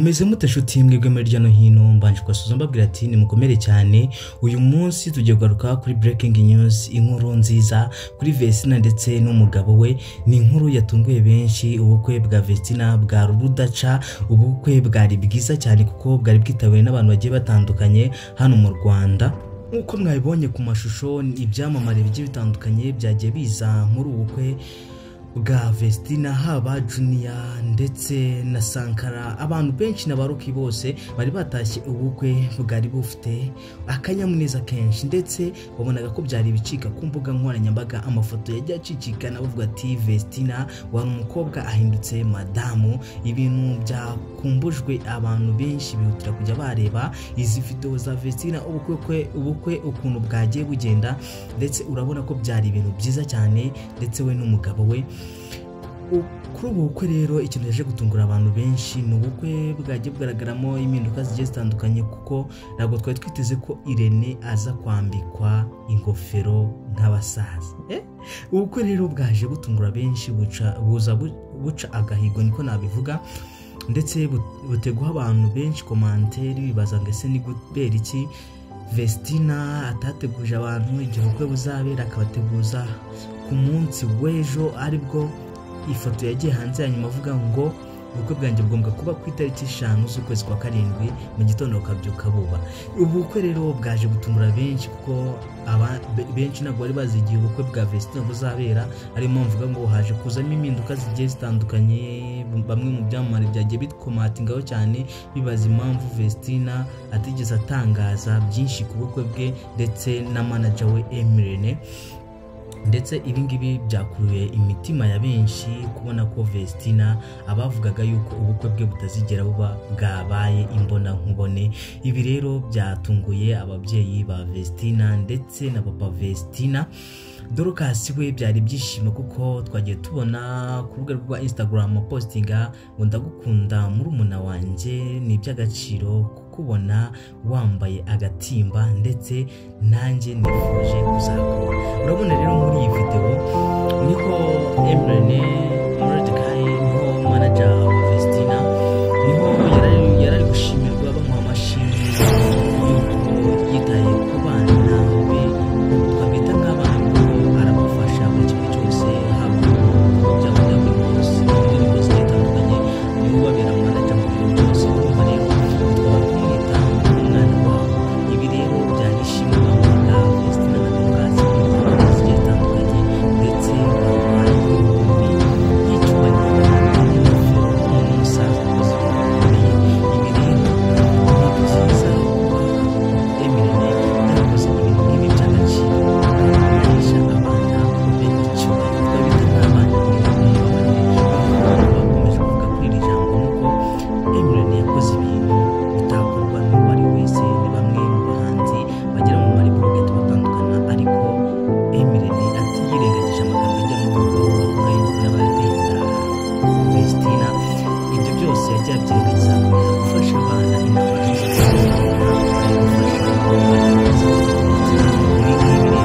Mumeze mute nshuti mwebwe muri hirya no hino? Mbanje kubasuhuza mbabwira ati nimukomere cyane. Uyu munsi tugiye kugaruka kuri breaking news, inkuru nziza kuri Vestina ndetse n'umugabo we. Ni inkuru yatunguye benshi. Ubukwe bwa Vestina bwa rudaca, ubukwe bwari bwiza cyane kuko bwari bwitabiriwe n'abantu bagiye batandukanye hano mu Rwanda. Nk'uko mwabibonye ku mashusho, ibyamamare bigiye bitandukanye byagiye biza muri ubu bukwe bwa Vestina, haba Junior ndetse na Sankara. Abantu benshi na baruki bose bari batashye ubukwe bwari bufite akanyamuneza kenshi, ndetse wabonaga ko byari ibicika ku mbuga nkoranyambaga. Amafoto yagiye acicikana bavuga ati Vestina wari umukobwa ahindutse madamu. Ibintu byakumbujwe abantu benshi bihutira kujya bareba izi video za Vestina, ubukwe ukuntu bwagiye bugenda, ndetse urabona ko byari ibintu byiza cyane, ndetse we n'umugabo we. Kuri ubu bukwe rero ikintu yaje gutungura abantu benshi ni ubukwe bwagiye bugaragaramo impinduka zigiye zitandukanye, kuko ntabwo twari twiteze ko Irene aza kwambikwa ingofero nk'abasaza. Ubukwe rero bwaje gutungura benshi, buca agahigo niko nabivuga, ndetse buteguha abantu benshi commentaire bibaza ngo ese ni kubera iki Vestina atateguje abantu igihe ubukwe buzabera, akabateguza ku munsi w'ejo, aribwo ifoto yagiye hanze ya nyuma avuga ngo ubukwe bwanjye bugomba kuba ku itariki 5 z'ukwezi kwa 7 mu gitondo bukabyuka buba. Ubukwe rero bwaje gutungura benshi kuko benshi ntabwo bari bazi igihe ubukwe bwa Vestina buzabera, ariyo mpamvu mvuga ngo haje kuzamo impinduka zigiye zitandukanye. Bamwe mu byamamare byagiye bikomatingaho cyane bibaza impamvu Vestina atigeze atangaza byinshi ku bukwe bwe ndetse na manager we Emirene, ndetse ibi ngibi byakuruye imitima ya benshi kubona ko Vestina abavugaga yuko ubukwe bwe butazigera buba bwabaye imbona nkubone. Ibi rero byatunguye ababyeyi ba Vestina ndetse na papa Vestina. Dorcas we byari ibyishimo kuko twagiye tubona ku rubuga rwa Instagram postinga ngo ndagukunda murumuna wanjye, ni iby'agaciro kukubona wambaye agatimba ndetse nanjye nifuje kuzakora. Urabona rero muri iyi video niho Emirene Mordecai, niho manager wa Vestina, niho yarari gushimirwa bamuha amashimwe yuko yitaye ku bana be, twabita nk'abana kuko arabafasha buri kimwe cyose, haba byaba bya buri munsi mu ndirimbo zigiye zitandukanye, niwe ubabera manager mu bintu byose. Urumva rero twaba kumwita nk'umwana wabo. Ibi rero byari ishimwe bamuhaga Vestina na Dorcas mu ndirimbo zigiye zitandukanye, ndetse bamuhaye inkoni y'icyubahiro n'ingofero nk'umusaza rwose bikomeye. Ibi rero ni byiza kuba Emirene yakoze ibintu nk'ibi by'agaciro, akamenyesha abana be icyubahiro, twabita nk'abana mumbabarire. Abantu bakomeje kuvuga kuri iri jambo nuko Emirene yakoze ibintu bitakorwa n'uwo ari we wese. Ni bamwe mu bahanzi bagera mu maribwo bagahita batandukana, ariko Emirene atiyirengagije amagambo ajya amuvugwaho avuga yuko yaba yarateye inda Vestina. Ibyo byose yagiye abyirengagiza akomeza gufasha abana inama zose ari gufasha abana neza. Ibi ngibi rero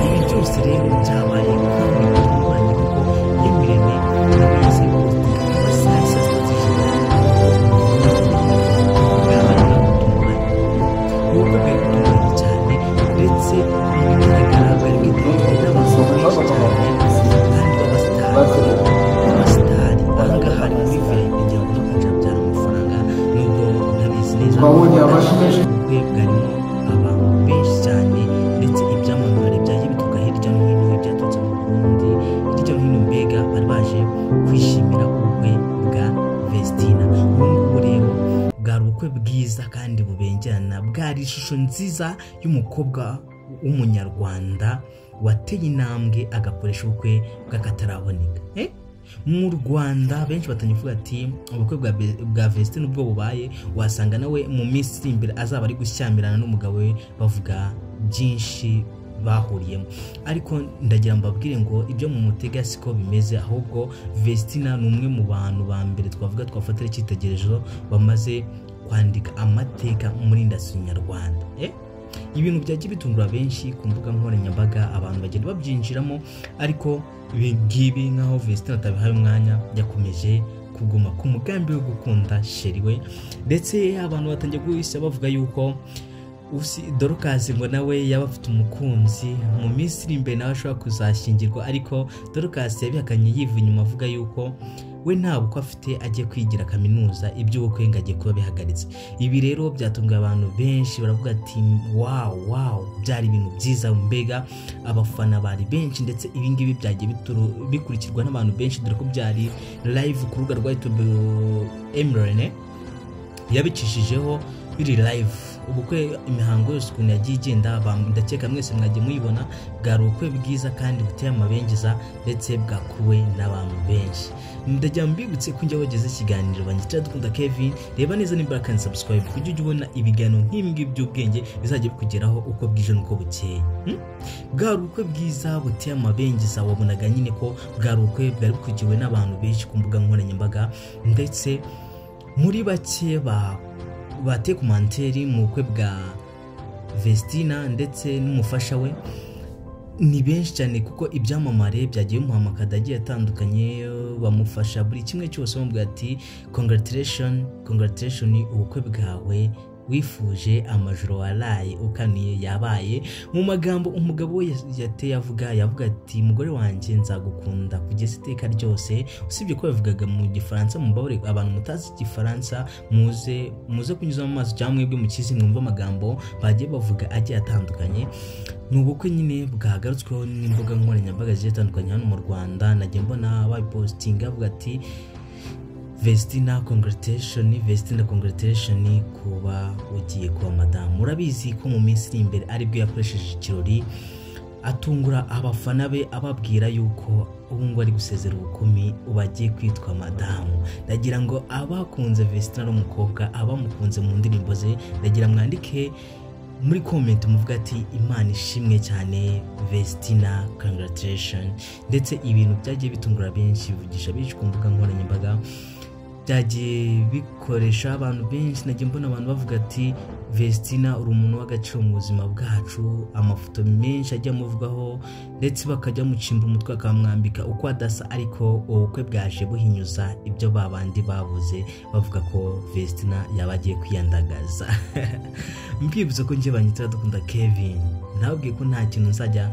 ibi byose rero byabaye kandi bitunguranye kuko Emirene nawe yahise postinga ku masaha ya saa 6 z'ijoro. Bwabaye bwagutunguranye, ubukwe bwari butunguranye cyane, ndetse ibigaragara bwari bwitabiriwe n'abantu benshi cyane kandi b'abasitari. Aha ngaha hari muri VIP, ngira ngo no kwinjira byari amafaranga nubwo ntabizi neza. Twabonye amashyi menshi. Ubukwe bwarimo abantu benshi cyane, ndetse ibyamamare byagiye bituruka hirya no hino, ibyaturutse mu Burundi hirya no hino, mbega bari baje kwishimira ubukwe bwa Vestina. Ubu ngubu rero bwari ubukwe bwiza kandi bubengerana, bwari ishusho nziza y'umukobwa w'umunyarwanda wateye intambwe agakoresha ubukwe bw'akataraboneka. Mu Rwanda benshi batangiye kuvuga ati ubukwe bwa Vestina ubwo bubaye, wasanga nawe mu minsi iri imbere azaba ari gushyamirana n'umugabo we, bavuga byinshi bahuriyemo. Ariko ndagira mbabwire ngo ibyo mu mutega siko bimeze, ahubwo Vestina ni umwe mu bantu ba mbere twavuga twafatira icyitegererezo bamaze kwandika amateka muri industry nyarwanda. Ibintu byagiye bitungura benshi ku mbuga nkoranyambaga, abantu bagenda babyinjiramo, ariko ibi ngibi nkaho Vestina atabihaye umwanya, yakomeje kuguma ku mugambi wo gukunda sheri we. Ndetse abantu batangiye guhisa bavuga yuko Dorcas ngo nawe yaba afite umukunzi mu minsi iri imbere, nawe ashobora kuzashyingirwa, ariko Dorcas yabihakanye yiva inyuma avuga yuko we nta bukwe afite, agiye kwigira kaminuza, iby'ubukwe ngo agiye kuba bihagaritse. Ibi rero byatunguye abantu benshi, baravuga ati wow wow, byari ibintu byiza, mbega abafana bari benshi. Ndetse ibi ngibi byagiye bikurikirwa n'abantu benshi, dore ko byari live ku rubuga rwa YouTube Emrene yabicishijeho biri live ubukwe, imihango yose ukuntu yagiye igenda, ndakeka mwese mwagiye muyibona. Bwari ubukwe bwiza kandi buteye amabengeza, ndetse bwakuwe n'abantu benshi. Ndagira mbibutse ko njya wageze ikiganiro banyitira Dukunda Kevin, reba neza nimba kandi subscribe kugira ujye ubona ibiganiro nk'ibi ngibi by'ubwenge bizajya bikugeraho uko bwije n'uko bukeye. Bwari ubukwe bwiza buteye amabengeza, wabonaga nyine ko bwari ubukwe bwari bukurikiwe n'abantu benshi ku mbuga nkoranyambaga, ndetse muri bake bateye komanteri mu bukwe bwa Vestina ndetse n'umufasha we ni benshi cyane, kuko ibyamamare byagiye bimuha amakado agiye atandukanye, bamufasha buri kimwe cyose, bamubwira ati congratulation, congratulation, ubukwe bwawe wifuje amajoro waraye ukanuye yabaye. Mu magambo umugabo we yateye avuga, yavuga ati mugore wanjye nzagukunda kugeza iteka ryose. Usibye ko yavugaga mu Gifaransa, mubabare abantu mutazi Igifaransa, muze kunyuza mu maso cyangwa mwebwe mukizi mwumva amagambo bagiye bavuga agiye atandukanye. Ni ubukwe nyine bwagarutsweho n'imbuga nkoranyambaga zigiye zitandukanye hano mu Rwanda, nagiye mbona babipostinga bavuga ati Vestina congratulation, Vestina congratulation kuba ugiye kuba madamu. Murabizi ko mu minsi iri imbere aribwo yakoresheje ikirori atungura abafana be ababwira yuko ubu ngubu ari gusezera ubukumi, ubu agiye kwitwa madamu. Ndagira ngo abakunze Vestina ari umukobwa, abamukunze mu ndirimbo ze, ndagira mwandike muri comment muvuga ati Imana ishimwe cyane Vestina congratulation. Ndetse ibintu byagiye bitungura benshi, bivugisha benshi ku mbuga nkoranyambaga, byagiye bikoresha abantu benshi. Nagiye mbona abantu bavuga ati Vestina uri umuntu w'agaciro mu buzima bwacu, amafoto menshi ajya amuvugaho, ndetse bakajya bamucimba umutwe bakamwambika uko adasa, ariko ubukwe bwaje buhinyuza ibyo babandi babuze bavuga ko Vestina yaba agiye kwiyandagaza. Mbibutsa ko njye banyita Dukunda Kevin, nababwiye ko nta kintu nzajya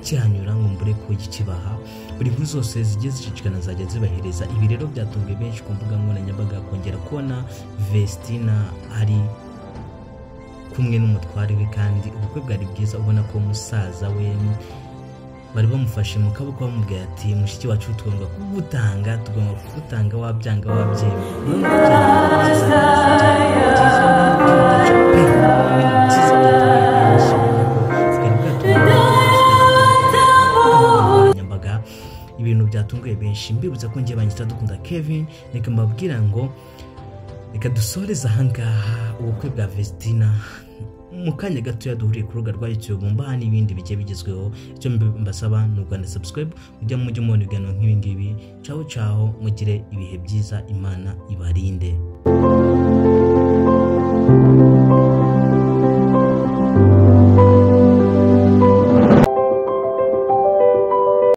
kihanyura ngo mbure kukibaha, buri nkuru zose zigiye zicicikana zajya zibahereza. Ibi rero byatunguye benshi ku mbuga nkoranyambaga kongera kubona Vestina ari kumwe n'umutware we, kandi ubukwe bwari bwiza, ubona ko musaza we bari bamufashe mu kaboko bamubwira ati mushiki wacu tugomba kugutanga, tugomba kugutanga wabyanga wabyemera. Ibintu byatunguye benshi. Mbibutsa ko njye banyita Dukunda Kevin, reka mbabwira ngo reka dusoreze ahangaha ubukwe bwa Vestina. Mu kanya gatoya duhuriye ku rubuga rwa YouTube mbaha n'ibindi bigiye bigezweho. Icyo mbasaba ni ugukanda subscribe mujya mujye mubona ibiganiro nk'ibi ngibi. Ciao ciao, mugire ibihe byiza, Imana ibarinde.